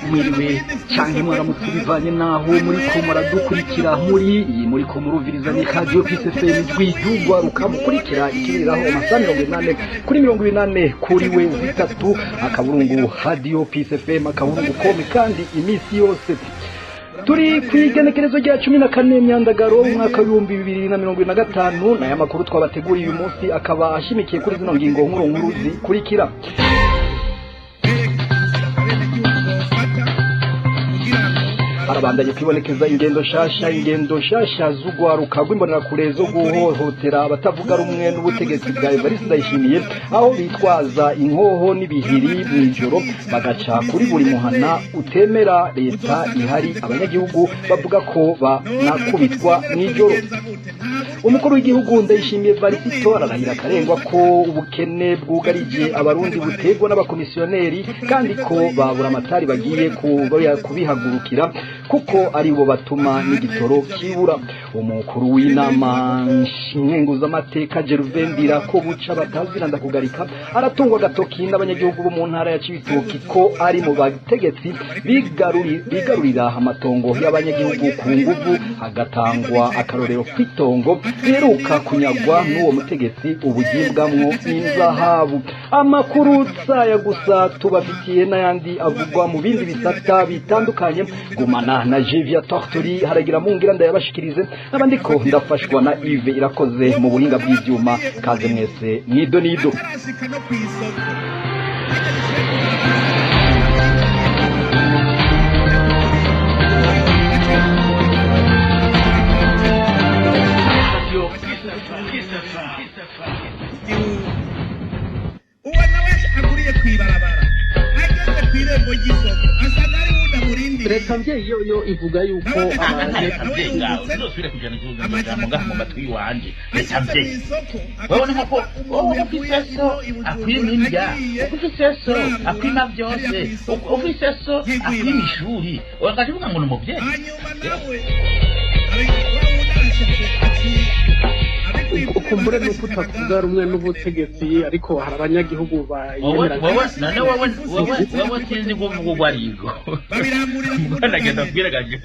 Mwiriwe canke mwaramutse, bivanye naho muriko muradukurikira. Muri iyi muriko murumviriza ni Radio Peace FM, ijwi ry'ugwaruka. Mukurikira ikibiriraho amasaha 80 kuri 80 kuri w3.radiopeacefm.com, kandi imisi yose. Turi ku igenekerezo rya 14 Myandagaro, umwaka w'2025. N'aya makuru twabateguriye uyu munsi akaba ashimikiye kuri zino ngingo nkuru nkuru zikurikira: Harabandanye kwibonekeza ingendo nshasha z'ugwaruka rw'imbonerakure zo guhohotera abatavuga rumwe n'ubutegetsi bwa Evariste Ndayishimiye, aho bitwaza inkoho n'ibihiri mw'ijoro bagaca kuri buri muhana utemera leta ihari. Abanyagihugu bavuga ko banakubitwa mw'ijoro. Umukuru w'igihugu Ndayishimiye Varisito ararahira akarengwa ko ubukene bwugarije Abarundi buterwa n'abakomisiyoneri, kandi ko babura amatari bagiye kubihagurukira kuko aribo batuma n'igitoro kibura. Umukuru w'inama nkenguzamateka Gervais Ndirakobuca batazira ndakugarika aratungwa agatoki n'abanyagihugu bo mu ntara ya Cibitoki ko ari mu bategetsi bigarurira amatongo y'abanyagihugu ku nguvu, hagatangwa akarorero kw'itongo riheruka kunyagwa n'uwo mutegetsi ubugibwamwo inzahabu. Amakuru saya gusa, tubafitiye n'ayandi avugwa mu bindi bisata bitandukanye. Gumana na Jevia Tortori haragira mungira ndayabashikirize, n'abandi ko ndafashwa na Yves Irakoze mu buhinga bw'ivyuma. Kaze mwese mwido nido. Atarashika no kw'isoko. Uwo nawe aguriye kw'ibarabara, ageze kw'irembo ry'isoko, asanga ari wundi amurindiriye. Leta mvyeyi yo ivuga yuko Reka mvyeyi ngawe uzosubire kujana ijambo ngaha mu matwi iwanje. Reka mvyeyi, wewe nko wowe ufise so akwima indya, ufise so akwima byose, ufise so akwima ishuri, wagaca uvuga ngo ni umuvyeyi. Hanyuma nawe wa wundi arashitse ati Ukumbure nuko utavuga rumwe n'ubutegetsi, ariko hari abanyagihugu Wowe bayemera. Wowe none wowe sinzi kuvuga urwo ariko. Babirangurira ku Mbona nagenda kubwira gajo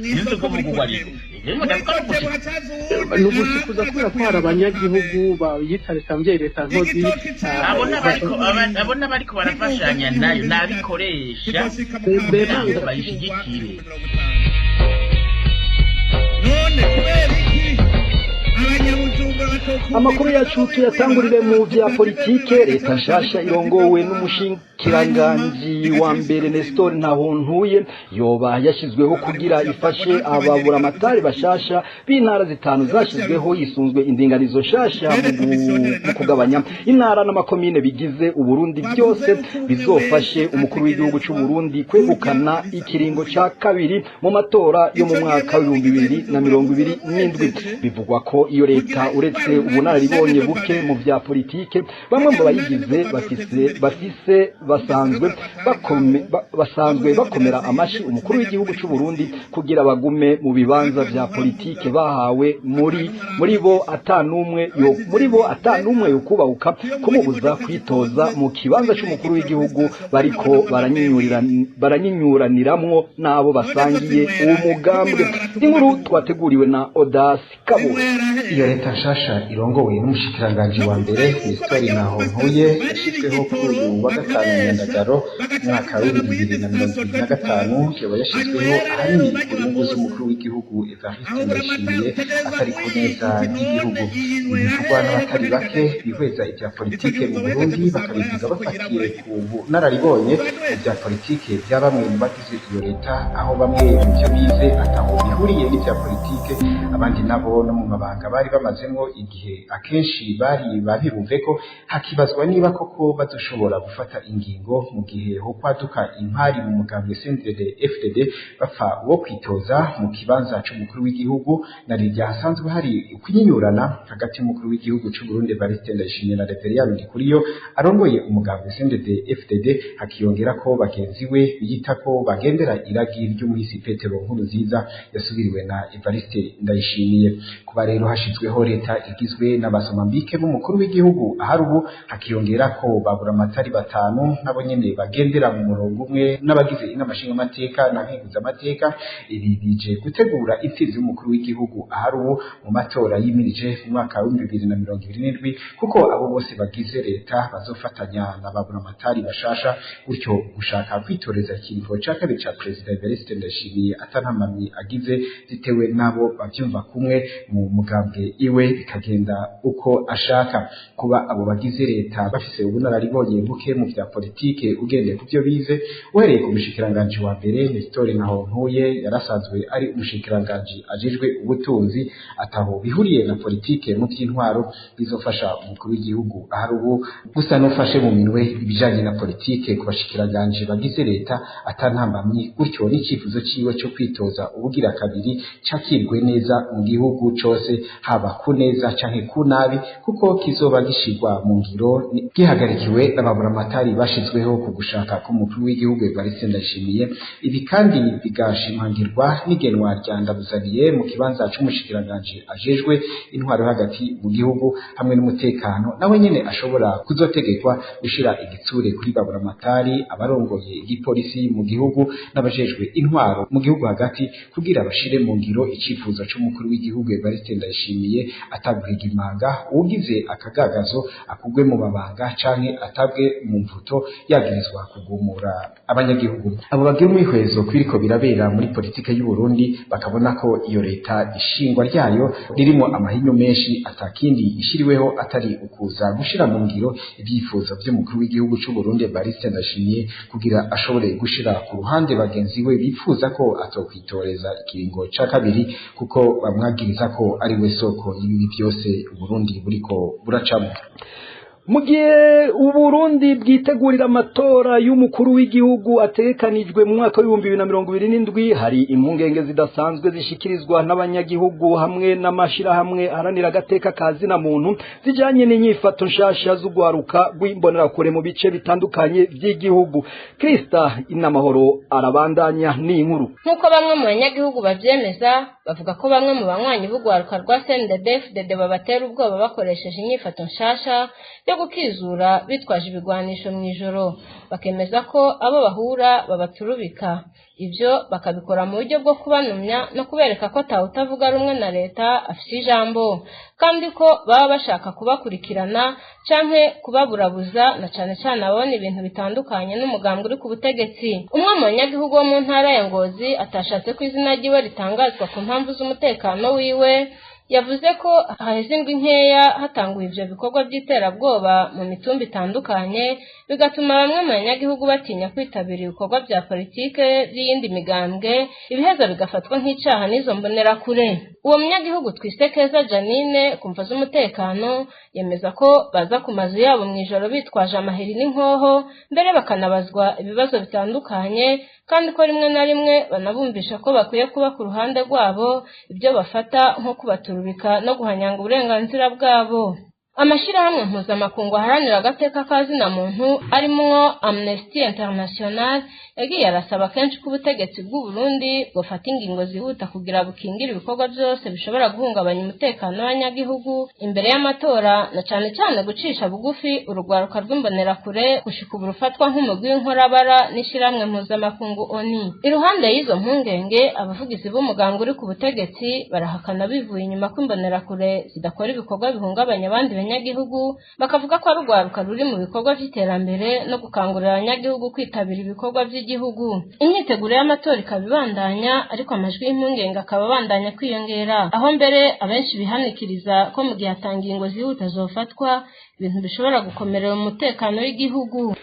sinzi kuvuga urwo ariko, rero ndavuga no gushika. Ni ugushikuza kubera ko hari abanyagihugu bayita leta mvyeyi, leta nkozi. Abo n'abariko barafashanya nayo nabikoresha kugira ngo bayishigikire. None kubera iki Abanyabujumbura batokumva? Amakuru yacu tuyatangurire mu vya politike. Leta nshasha irongowe n'umushikiranganji wa mbere Nestor Ntahontuye yoba yashizweho kugira ifashe ababuramatari bashasha b'intara zitanu zashizweho yisunzwe indinganizo nshasha mu kugabanya intara n'amakomine bigize Uburundi, byose bizofashe umukuru w'igihugu c'u Burundi kwegukana ikiringo ca kabiri mu matora yo mu mwaka w'2027. Bivugwa ko iyo leta, uretse ubunararibonye buke mu vya politike, bamwe mu bayigize bafise basanzwe bakomera amashi umukuru w'igihugu c'u Burundi kugira bagume mu bibanza vya politike bahawe. Muri bo atanumwe yo kubahuka kumubuza kwitoza mu kibanza c'umukuru w'igihugu, bariko baranyinyuraniramwo n'abo basangiye uwo mugambwe. Inkuru twateguriwe na Odas Kabura. Iyo leta nshasha irongowe n'umushikiranganji wa mbere Nestor Ntahontuye yashyizweho kuri uyu wa gatanu Myandagaro, umwaka w'2025, yoba yashyizweho ahanini ku nyungu z'umukuru w'igihugu Evariste Ndayishimiye, atari ku neza y'igihugu. Bivugwa n'abatari bake bihweza ibya politike mu Burundi, bakabivuga bafatiye ku bunararibonye mu bya politike bya bamwe mu bagize iyo leta, aho bamwe mu byo bize ataho bihuriye n'ibya politike, abandi nabo no mu mabanga bari bamazemwo igihe akenshi bari babirumve ko hakibazwa niba koko bazoshobora gufata ingingo mu gihe ho kwaduka impari mu mugambwe CNDD FDD bapfa wo kwitoza mu kibanza c'umukuru w'igihugu, na rirya hasanzwe hari ukunyinyurana hagati. y'umukuru w'igihugu c'u Burundi Evariste Ndayishimiye na Reverien Ndikuriyo arongoye umugambwe CNDD FDD, hakiyongera ko bagenzi we biyita ko bagendera iragi ry'umuhisi Petero Nkurunziza yasubiriwe na Evariste Ndayishimiye. Kuba rero hashizweho leta igizwe n'abasomambike b'umukuru w'igihugu ahari ubu, hakiyongera ko baburamatari batanu nabo nyene bagendera mu murongo umwe n'abagize inama nshingamateka na nkenguzamateka, ibi bije gutegura intsinzi y'umukuru w'igihugu ahari ubu mu matora yimirije mu mwaka wa 2027, kuko abo bose bagize leta bazofatanya na baburamatari bashasha, gutyo gushaka kwitoreza ikiringo ca kabiri ca Perezida Evariste Ndayishimiye atantamamyi agize zitewe nabo bavyumva kumwe mu mugambwe iwe, bikagenda uko ashaka. Kuba abo bagize leta bafise ubunararibonye buke mu vya politike ugendeye ku vyo bize, uhereye ku mushikiranganji wa mbere Nestor Ntahontuye yarasanzwe ari umushikiranganji ajejwe ubutunzi ataho bihuriye na politike mu vy'intwaro, bizofasha umukuru w'igihugu ahari ubu gusa n'ufashe mu minwe ibijanye na politike ku bashikiranganji bagize leta atantambamyi, gutyo n'icifuzo ciwe co kwitoza ubugira kabiri cakirwe neza mu gihugu cose, haba ku neza canke ku nabi, kuko kizoba gishirwa mu ngiro gihagarikiwe n'ababuramatari bashizweho ku gushaka k'umukuru w'igihugu Evariste Ndayishimiye. Ibi kandi bigashimangirwa n'igenwa rya Ndabuzaniye mu kibanza c'umushikiranganji ajejwe intwaro hagati mu gihugu hamwe n'umutekano, nawe nyene ashobora kuzotegekwa gushira igitsure kuri baburamatari, abarongoye igipolisi mu gihugu n'abajejwe intwaro mu gihugu hagati, kugira bashire mu ngiro icifuzo c'umukuru w'igihugu Evariste Ndayishimiye ataguhiga imanga, uwugize akagagazo akugwe mu mabanga canke atabwe mu mvuto yagirizwa kugumura abanyagihugu. Abo bagira umwihwezo kwiriko birabera muri politike y'u Burundi bakabona ko iyo leta ishingwa ryayo ririmo amahinyu menshi, atakindi ishiriweho atari ukuza gushira mu ngiro ibyifuzo vy'umukuru w'igihugu c'u Burundi Evariste Ndayishimiye, kugira ashobore gushira ku ruhande bagenzi we bifuza ko atokwitoreza ikiringo ca kabiri, kuko bamwagiriza ko ari we soko y'ibibi vyose Burundi buriko buracamo. Mu gihe Uburundi bwitegurira amatora y'umukuru w'igihugu ategekanijwe mu mwaka w'ibihumbi bibiri na mirongo ibiri n'indwi, hari impungenge zidasanzwe zishikirizwa n'abanyagihugu hamwe n'amashirahamwe aharanira agateka ka zina muntu zijanye n'inyifato nshasha z'ugwaruka rw'imbonerakure mu bice bitandukanye vy'igihugu. Krista Inamahoro arabandanya n'inkuru. Nk'uko bamwe mu banyagihugu bavyemeza, bavuga ko bamwe mu banywanyi b'ugwaruka rwa CNDD-FDD babatera ubwoba bakoresheje inyifato nshasha yo gukizura bitwaje ibigwanisho mw'ijoro, bakemeza ko abo bahura babaturubika. Ivyo bakabikora mu buryo bwo kubanumya no kubereka ko atawe utavuga rumwe na leta afise ijambo, kandi ko baba bashaka kubakurikirana canke kubaburabuza, na cane cane ababona ibintu bitandukanye n'umugambwe uri ku butegetsi. Umwe mu banyagihugu wo mu ntara ya Ngozi atashatse ko izina ryiwe ritangazwa ku mpamvu z'umutekano wiwe, yavuze ko haheze indwi nkeya hatanguye ivyo bikorwa by'iterabwoba mu mitumba itandukanye, bigatuma bamwe mu banyagihugu batinya kwitabira ibikorwa vya politike by'iyindi migambwe, ibiheza bigafatwa nk'icaha n'izo mbonerakure. Uwo munyagihugu twise Keza Janine ku mvo z'umutekano yemeza ko baza ku mazu yabo mw'ijoro bitwaje amaheri n'inkoho, mbere bakanabazwa ibibazo bitandukanye, kandi ko rimwe na rimwe banabumvisha ko bakwiye kuba ku ruhande rwabo, ibyo bafata nko kubaturubika no guhanyanga uburenganzira bwabo. Amashirahamwe mpuzamakungu aharanira agateka ka zina muntu arimwo Amnesty International yagiye arasaba kenshi ko ubutegetsi bw'u Burundi bwofata ingingo zihuta kugira bukingire ibikorwa byose bishobora guhungabanya umutekano w'abanyagihugu imbere y'amatora, na cane cane gucisha bugufi urugwaruka rw'imbonerakure gushika ubu rufatwa nk'umugwi w'inkorabara n'ishirahamwe mpuzamakungu ONU. Iruhande y'izo mpungenge, abavugizi b'umugambwe uri ku butegetsi barahakana bivuye inyuma ko imbonerakure zidakora ibikorwa bihungabanya abandi banyagihugu, bakavuga ko ari urwaruka ruri mu bikorwa vy'iterambere no gukangurira abanyagihugu kwitabira ibikorwa vy'igihugu. Imyiteguro y'amatora ikaba ibandanya, ariko amajwi y'impungenge akaba abandanya kwiyongera, aho mbere abenshi bihanikiriza ko mu gihe ata ngingo zihuta zofatwa ibintu bishobora gukomerera umutekano w'igihugu.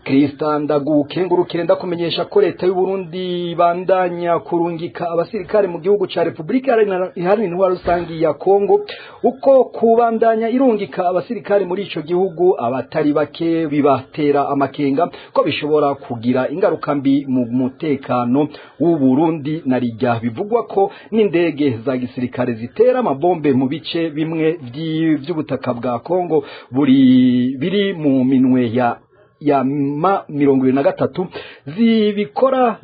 Krista ndagukengurukire ndakumenyesha ko leta y'u Burundi bandanya kurungika abasirikare mu gihugu ca Republika Iharanira Intwaro Rusangi ya Kongo. Uko kubandanya irungika abasirikare muri ico gihugu abatari bake bibatera amakenga ko bishobora kugira ingaruka mbi mu mutekano w'u Burundi, na rijya bivugwa ko n'indege za gisirikare zitera amabombe mu bice bimwe vy'ubutaka bwa Kongo buri biri mu minwe ya ma 23 zibikora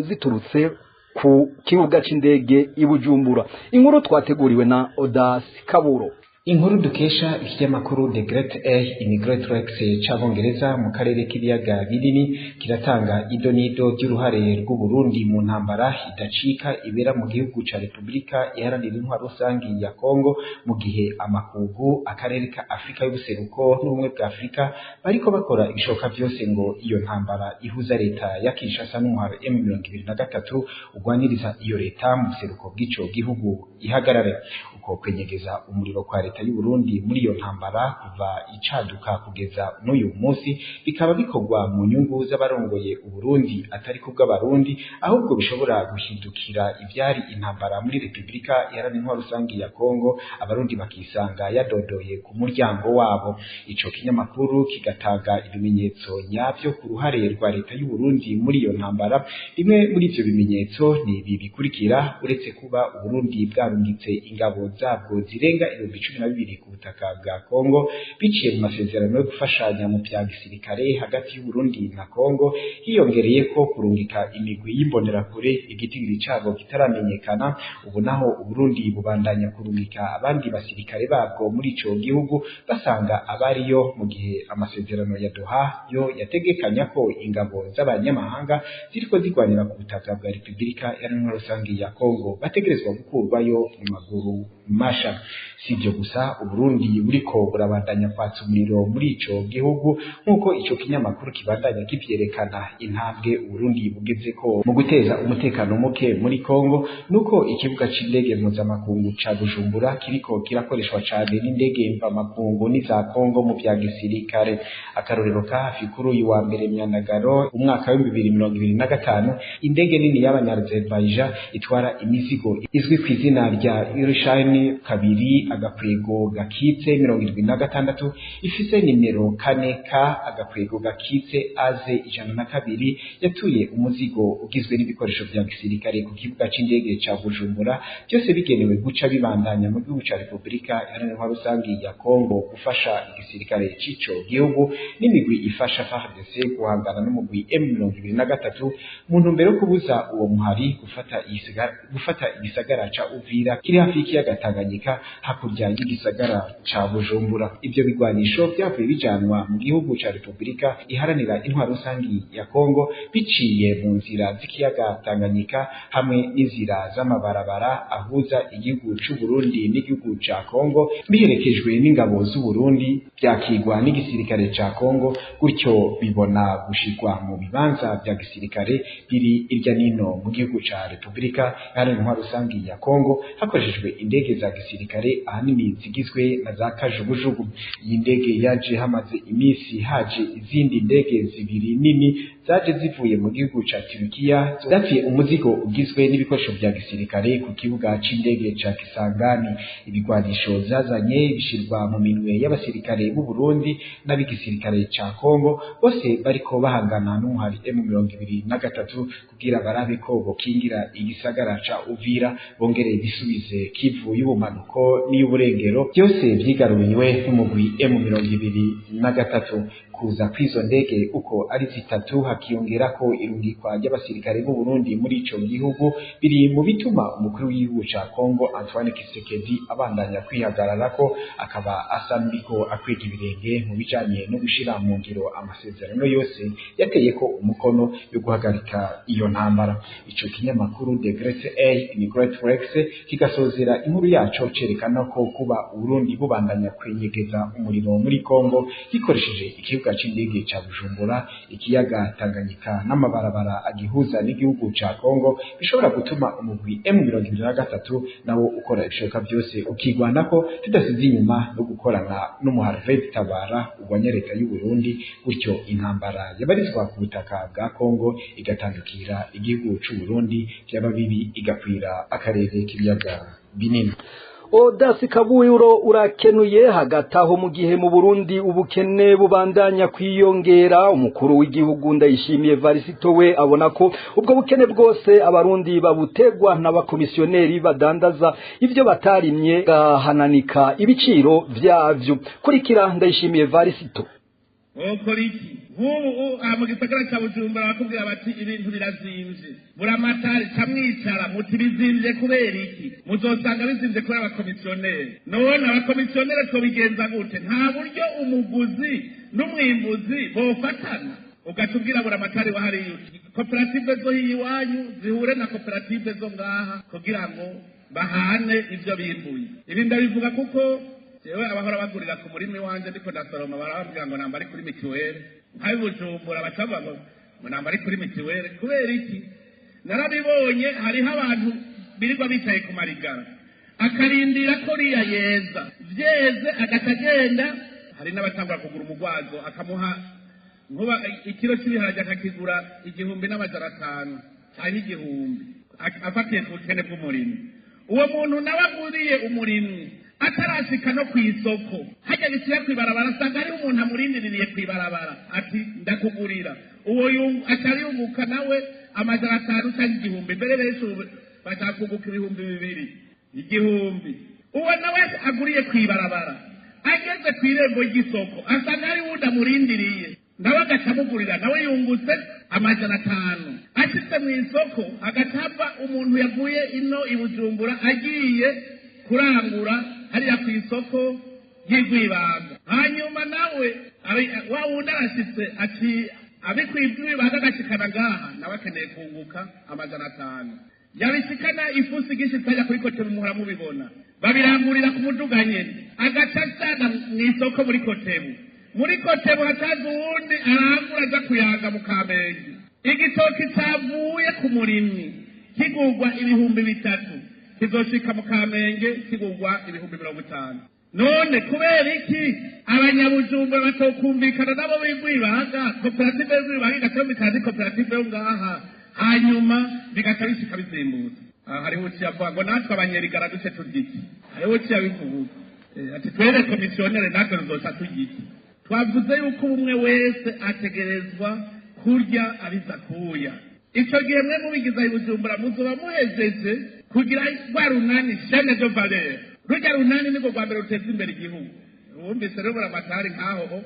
ziturutse ku kibuga c'indege i Bujumbura. Inkuru twateguriwe na Odas Kaburo. Inkuru dukesha ikinyamakuru The Great A in Great Lakes c'Abongereza mu karere k'ibiyaga binini kiratanga idonido ry'uruhare rw'u Burundi mu ntambara idacika ibera mu gihugu ca Republika Iharanira Intwaro Rusangi ya Kongo, mu gihe amakungu, akarere ka Afrika y'ubuseruko n'ubumwe bwa Afrika bariko bakora ibishoboka vyose ngo iyo ntambara ihuza leta ya Kinshasa n'umuharo M23 ugwaniriza iyo leta mu buseruko bw'ico gihugu ihagarare. Uko kwenyegeza umuriro kwa leta y'u Burundi muri iyo ntambara kuva icaduka kugeza n'uyu munsi bikaba bikorwa mu nyungu z'abarongoye Uburundi atari kubw'abarundi, ahubwo bishobora guhindukira ivyari intambara muri Republika Iharanira Intwaro Rusangi ya Kongo, abarundi bakisanga yadodoye ku muryango wabo. Ico kinyamakuru kigatanga ibimenyetso nyavyo ku ruhare rwa leta y'u Burundi muri iyo ntambara. Bimwe muri ivyo bimenyetso ni ibi bikurikira: uretse kuba Uburundi bwarungitse ingabo zabwo zirenga 12,000 ku butaka bwa Kongo biciye mu masezerano yo gufashanya mu vya gisirikare hagati y'u Burundi na Kongo, hiyongereye ko kurungika imigwi y'imbonerakure igitigiri cabo kitaramenyekana. Ubu naho Uburundi bubandanya kurungika abandi basirikare babwo muri ico gihugu basanga abariyo, mu gihe amasezerano ya Doha yo yategekanya ko ingabo z'abanyamahanga ziriko zigwanira ku butaka bwa Republika Iharanira Rusangi ya Kongo bategerezwa gukurwayo mu maguru masha. Si ivyo gusa, Uburundi buriko burabandanya kwatsa umuriro muri ico gihugu nk'uko ico kinyamakuru kibandanya kivyerekana. Intambwe Uburundi bugezeko mu guteza umutekano muke muri Kongo nuko ikibuga c'indege mpuzamakungu ca Bujumbura kiriko kirakoreshwa cane n'indege mvamakungu n'iza Kongo mu vya gisirikare. Akarorero ka hafi kuri uyu wa mbere Myandagaro umwaka w'2025, indege nini y'Abanyazerbaijan itwara imizigo izwi kw'izina rya Ilyushin 2 agakwego gakitse 76 ifise nimero 4 K agakwego gakitse AZ 102 yatuye umuzigo ugizwe n'ibikoresho vya gisirikare ku kibuga c'indege ca Bujumbura, byose bigenewe guca bibandanya mu gihugu ca Republika Iharanira Intwaro Rusangi ya Kongo gufasha igisirikare c'ico gihugu n'imigwi ifasha FARDC guhangana n'umugwi M23 mu ntumbero yo kubuza uwo muhari gufata igisagara ca Uvira kiri hafi y'ikiyaga Tanganyika hakurya y'igisagara ca Bujumbura. Ivyo bigwanisho vyavuye bijanwa mu gihugu ca Republika Iharanira Intwaro Rusangi ya Kongo biciye mu nzira z'ikiyaga Tanganyika hamwe n'inzira z'amabarabara ahuza igihugu c'u Burundi n'igihugu ca Kongo, biherekejwe n'ingabo z'u Burundi, vyakigwa n'igisirikare ca Kongo, gutyo bibona gushirwa mu bibanza vya gisirikare biri irya nino mu gihugu ca Republika Iharanira Intwaro Rusangi ya Kongo hakoreshejwe indege za gisirikare ahanini zigizwe na za kajugujugu. Iyi ndege yaje hamaze iminsi haje izindi ndege zibiri nini zaje zivuye mu gihugu ca Turukiya zatuye umuzigo ugizwe n'ibikoresho vya gisirikare ku kibuga c'indege ca Kisangani. Ibigwanisho zazanye bishirwa mu minwe y'abasirikare b'u Burundi n'ab'igisirikare ca Kongo, bose bariko bahangana n'umuhari M23 kugira barabe ko bokingira igisagara ca Uvira bongere bisubize Kivu y'ubumanuko n'iy'uburengero, byose vyigaruriwe n'umugwi M23. Kuza kw'izo ndege uko ari zitatu hakiyongerako irungikwa ry'abasirikare b'u Burundi muri ico gihugu biri mu bituma umukuru w'igihugu ca Kongo Antoine Tshisekedi abandanya kwihagararako, akaba asa n'uriko akwega ibirenge mu bijanye no gushira mu ngiro amasezerano yose yateyeko umukono yo guhagarika iyo ntambara. Ico kinyamakuru The Great A in Great Lakes kigasozera inkuru yaco cerekana ko kuba Uburundi bubandanya kwenyegeza umuriro muri Kongo gikoresheje ikibuga c'indege ca Bujumbura, ikiyaga Tanganyika n'amabarabara agihuza n'igihugu ca Kongo bishobora gutuma umugwi M23 nawo ukora ibishoboka byose ukigwanako tudasize inyuma no gukorana n'umuharve Tabara urwanya leta y'u Burundi, gutyo intambara yabarizwa ku butaka bwa Kongo igatandukira igihugu c'u Burundi, byaba bibi igakwira akarere k'ibiyaga binini. Odasi Kabuyuro urakenuye. Hagati aho, mu gihe mu Burundi ubukene bubandanya kwiyongera, umukuru w'igihugu Ndayishimiye Varisito we abona ko ubwo bukene bwose abarundi babutegwa n'abakomisiyoneri badandaza ivyo batarimye, gahananika ibiciro vyavyo. Kurikira Ndayishimiye Varisito. Wokora iki nk'ubu aha mu gisagara cya Bujumbura? Bakubwira bati ibintu birazimvye, buramatari camwicara muti bizimvye kubera iki? Muzosanga bizimvye kubera abakomisiyoneri. None abakomisiyoneri twobigenza gute? Nta buryo umuguzi n'umwimbuzi bofatana, ugaca ubwira buramatari wa hariya uti koperative zo hiyi iwanyu zihure na koperative zo ngaha kugira ngo bahane ivyo bimbuye. Ibi ndabivuga kuko jewe abahora bagurira ku murimi wanje ndiko ndasoroma barababwira ngo namba ari kuri mitiweli. Nkabi Bujumbura bacavuga ngo namba ari kuri mitiweli. Kubera iki? Narabibonye, hariho abantu birirwa bicaye ku marigara, akarindira ko riya yeza, vyeze agaca agenda. Hari n'abatangura kugura umugwazo, akamuha nkuba ikiro cy'ibiharage akakigura 1500 cyangwa 1000, afatiye ku bukene bw'umurimyi. Uwo muntu nawe aguriye umurimyi atarashika no ku isoko, hajya bishyira kw'ibarabara, asanga hariho umuntu amurindiriye kw'ibarabara ati ndakugurira. Uwo aca yunguka nawe 500 cyangwa 1000. Mbere benshi ubu bashaka kunguka 2000, 1000. Uwo nawe aguriye kw'ibarabara, ageze ku irembo ry'isoko asanga hariho uwundi amurindiriye, nawe agaca amugurira, nawe yungutse 500. Ashitse mu isoko agaca ava umuntu yavuye ino i Bujumbura agiye kurangura hariya ku isoko y'Igwibaga, hanyuma nawe wa wundi arashitse aci abikwigwibaga agashikana ngaha, nawe akeneye kunguka 500. Yabishikana ifusi igishitse ajya kuri kotebu, muhora mubibona, babirangurira ku muduga nyene, agaca asana mu isoko muri kotebu. Muri kotebu hataza uwundi arangura aja kuyaga mu Kamenge. Igitoki cavuye ku murimyi kigurwa 3000, kizoshika mu Kamenge kigurwa 500,000. None kubera iki abanyabujumbura batokumvikana nabo bigwibaga, koperative y'Igwibaga igatumvikana n'ikoperative yo ngaha, hanyuma bigaca bishika bizimbutse? Aha hariho uciye avuga ngo natwe abanyerigara duce turya iki? Hariho uciye abivuga ati twere komisiyoneri natwe tuzoca turya iki? Twavuze yuko umwe wese ategerezwa kurya abiza kuya. Ico gihe mwe mubigiza i Bujumbura muzoba muhejeje kugira rwa runani chaîne de valeur. Rujya runani niko rwa mbere ruteza imbere igihugu. Wumvise rero buramatari nkaho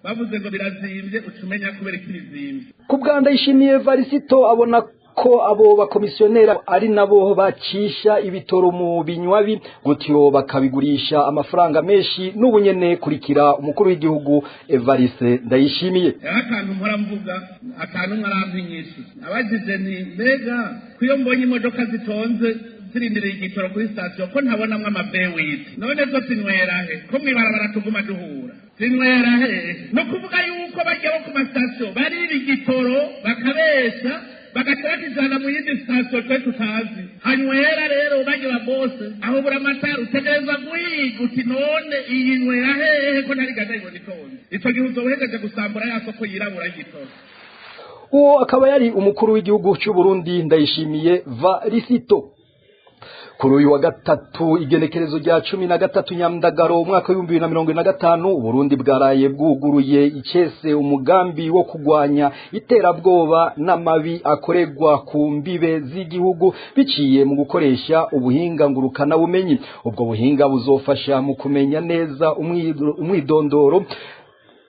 bavuze ngo birazimvye, uca umenya kubera iki bizimvye. Ku bwa Ndayishimiye Varisito, abona ko abo bakomisiyoneri ari nabo bacisha ibitoro mu binywabi, gutyo bakabigurisha amafaranga menshi. N'ubu nyene kurikira umukuru w'igihugu Evariste Ndayishimiye. Rero akantu mpora mvuga, akantu mwarampa inyishu. Abajije nti mbega ko iyo mbonye imodoka zitonze zirindiriye igitoro kuri sitasiyo, ko ntabonamwo amavewiti, none zo zinywera he, ko mw'ibarabara tuguma duhura, zinywera he? Ni ukuvuga yuko bajya bo ku masitasiyo barira igitoro, bakabesha, bagaca bakijana mu yindi sitasiyo twe tutazi hanywera. Rero bajya bose aho buramatari utegereza guhiga uti none iyi nywera hehe, ko ntari gahunda ibona itonze? Ico gihe uzoba uhejeje gusambura ya soko yirabura y'igitoro. Uwo akaba yari umukuru w'igihugu cy'u Burundi Ndayishimiye Varisito. Kuri uyu wa gatatu, igenekerezo rya 13 Nyamdagaro umwaka w'2025, Uburundi bwaraye bwuguruye icese umugambi wo kugwanya iterabwoba n'amabi akorerwa ku mbibe z'igihugu biciye mu gukoresha ubuhinga ngurukana bumenyi. Ubwo buhinga buzofasha mu kumenya neza umwidondoro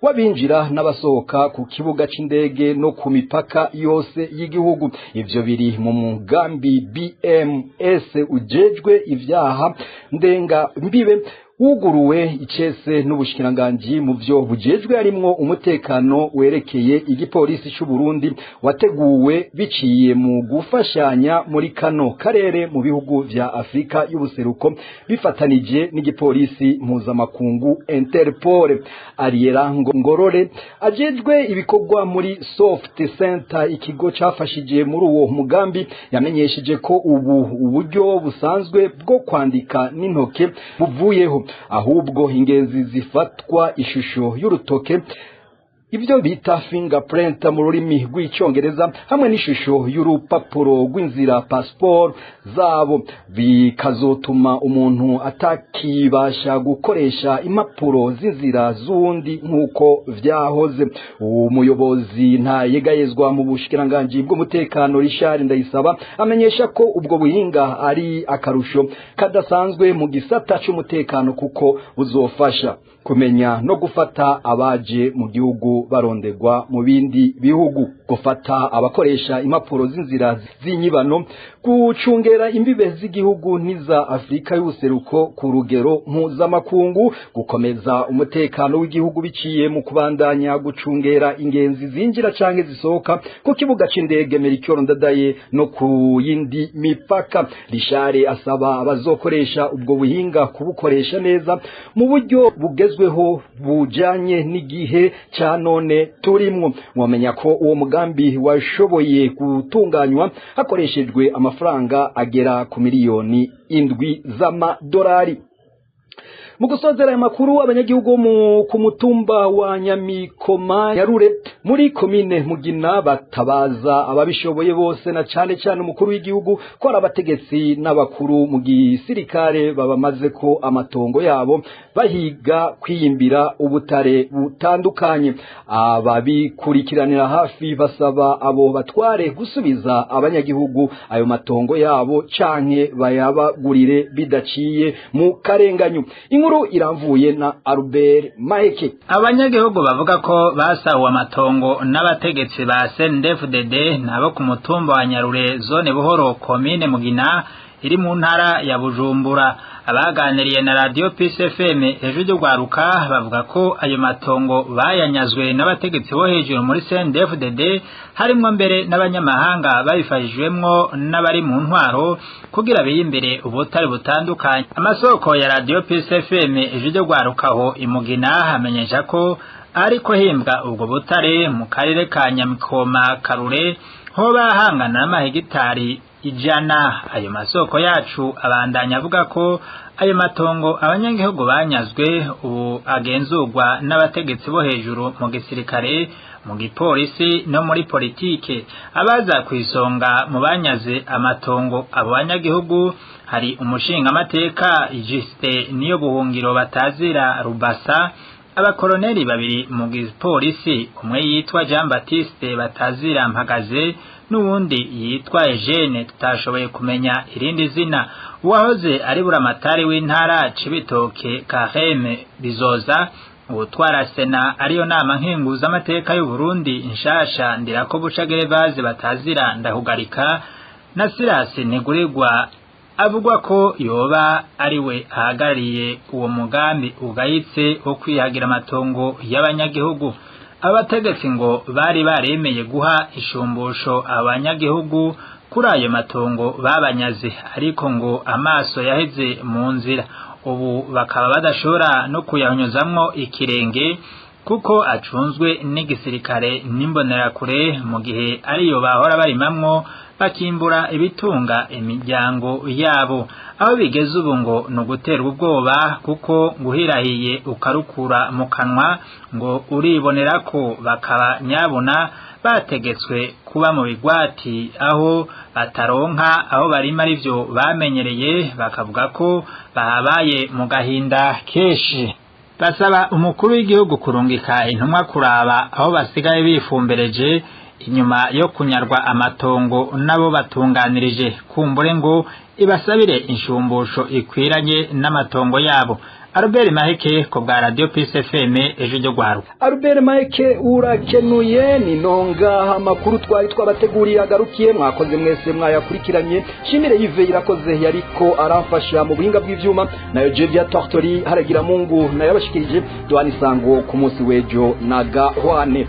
w'abinjira n'abasohoka ku kibuga c'indege no ku mipaka yose y'igihugu. Ivyo biri mu mugambi BMS ujejwe ivyaha ndenga mbibe. Wuguruwe icese n'ubushikiranganji mu vyo bujejwe harimwo umutekano werekeye igipolisi c'u Burundi, wateguwe biciye mu gufashanya muri kano karere mu bihugu vya Afrika y'ubuseruko bifatanije n'igipolisi mpuzamakungu Interpol. Ariera Ngorore ajejwe ibikorwa muri Soft Center, ikigo cafashije muri uwo mugambi, yamenyesheje ko ubu uburyo busanzwe bwo kwandika n'intoke buvuyeho, ahubwo ingenzi zifatwa ishusho y'urutoke, ibyo bita fingerprint mu rurimi rw'icyongereza, hamwe n'ishusho y'urupapuro rw'inzira, passport zabo, bikazotuma umuntu atakibasha gukoresha impapuro z'inzira z'uwundi nk'uko vyahoze. Umuyobozi ntayegayezwa mu bushikiranganji bw'umutekano Richard Ndayisaba amenyesha ko ubwo buhinga ari akarusho kadasanzwe mu gisata c'umutekano, kuko buzofasha kumenya no gufata abaje mu gihugu barondegwa mu bindi bihugu, gufata abakoresha impapuro z'inzira z'inyibano, gucungera imbibe z'igihugu n'iza Afrika y'ubuseruko ku rugero mpuzamakungu, gukomeza umutekano w'igihugu biciye mu kubandanya gucungera ingenzi zinjira canke zisohoka ku kibuga c'indege Melchior Ndadaye no ku yindi mipaka. Richard asaba abazokoresha ubwo buhinga kubukoresha neza mu buryo bugezweho bujanye n'igihe ca none turimwo. Mwamenya ko uwo mugambi washoboye gutunganywa hakoreshejwe amafaranga agera ku miliyoni 7 z'amadolari. Mu gusozera aya makuru, abanyagihugu ku mutumba wa Nyamikoma Nyarure muri komine Mugina batabaza ababishoboye bose na cane cane umukuru w'igihugu ko ari abategetsi n'abakuru mu gisirikare babamaze ko amatongo yabo bahiga kwiyimbira ubutare butandukanye. Ababikurikiranira hafi basaba abo batware gusubiza abanyagihugu ayo matongo yabo canke bayabagurire bidaciye mu karenganyo. Inkuru iramvuye na Albert Maheke. Abanyagihugu bavuga ko basahuwe amatongo n'abategetsi ba CNDD-FDD nabo ku mutumba wa Nyarure, zone Buhoro, komine Mugina iri mu ntara ya Bujumbura. Abaganiriye na Radio Peace FM ejo ryo gwaruka bavuga ko ayo matongo bayanyazwe n'abategetsi bo hejuru muri CNDD-FDD, harimwo mbere n'abanyamahanga babifashijwemwo n'abari mu ntwaro kugira biyimbere ubutare butandukanye. Amasoko ya Radio Peace FM ejo ryo gwaruka aho imugina hamenyesha ko ariko himbwa ubwo butare mu karere ka Nyamikoma Karure hoba hangana n'amahegitari 100. Ayo masoko yacu abandanya avuga ko ayo matongo abanyagihugu banyazwe ubu agenzurwa n'abategetsi bo hejuru mu gisirikare, mu gipolisi no muri politike. Abaza ku isonga mu banyaze amatongo abo banyagihugu hari umushingamateka Justin Niyo Buhungiro batazira Rubasa, abakoloneli babiri mu gipolisi, umwe yitwa Jean Baptiste batazira Mpagaze n'uwundi yitwa Eugene tutashoboye kumenya irindi zina, uwahoze ari buramatari w'intara Cibitoke Kareme Bizoza, uwutwara Sena ariyo nama nkenguza amateka y'u Burundi nshasha Ndirako Buca Gervaze batazira Ndahugarika, na Silas Ntigurirwa avugwa ko yoba ariwe ahagarariye uwo mugambi ugayitse wo kwihagira amatongo y'abanyagihugu. Abategetsi ngo bari baremeye guha ishumbusho abanyagihugu kuri ayo matongo babanyaze, ariko ngo amaso yaheze mu nzira, ubu bakaba badashobora no kuyanyuzamwo ikirenge kuko acunzwe n'igisirikare n'imbonerakure, mu gihe ariyo bahora barimamwo bakimbura ibitunga imiryango yabo. Aho bigeze ubu ngo ni uguterwa ubwoba, kuko nguhirahiye ukarukura mu kanwa ngo uribonera ko bakaba nyabuna bategetswe kuba mu bigwati aho bataronka aho barima arivyo bamenyereye, bakavuga ko bahabaye mu gahinda kenshi. Basaba umukuru w'igihugu kurungika intumwa kuraba aho basigaye bifumbereje inyuma yo kunyarwa amatongo nabo batunganirije, kumbure ngo ibasabire inshumbusho ikwiranye n'amatongo yabo. Albert Maheke ku bwa Radio Peace FM, ejo ryo gwaruka. Albert Maheke, urakenuye. Ni nonga amakuru twari twabateguriye agarukiye. Mwakoze mwese mwayakurikiranye. Shimire Yves Irakoze yariko aramfasha mu buhinga bw'ivyuma, nayo Jevia Tortori haragira Mungu nayo abashikirije. Duhana isango ku munsi w'ejo na gahwane.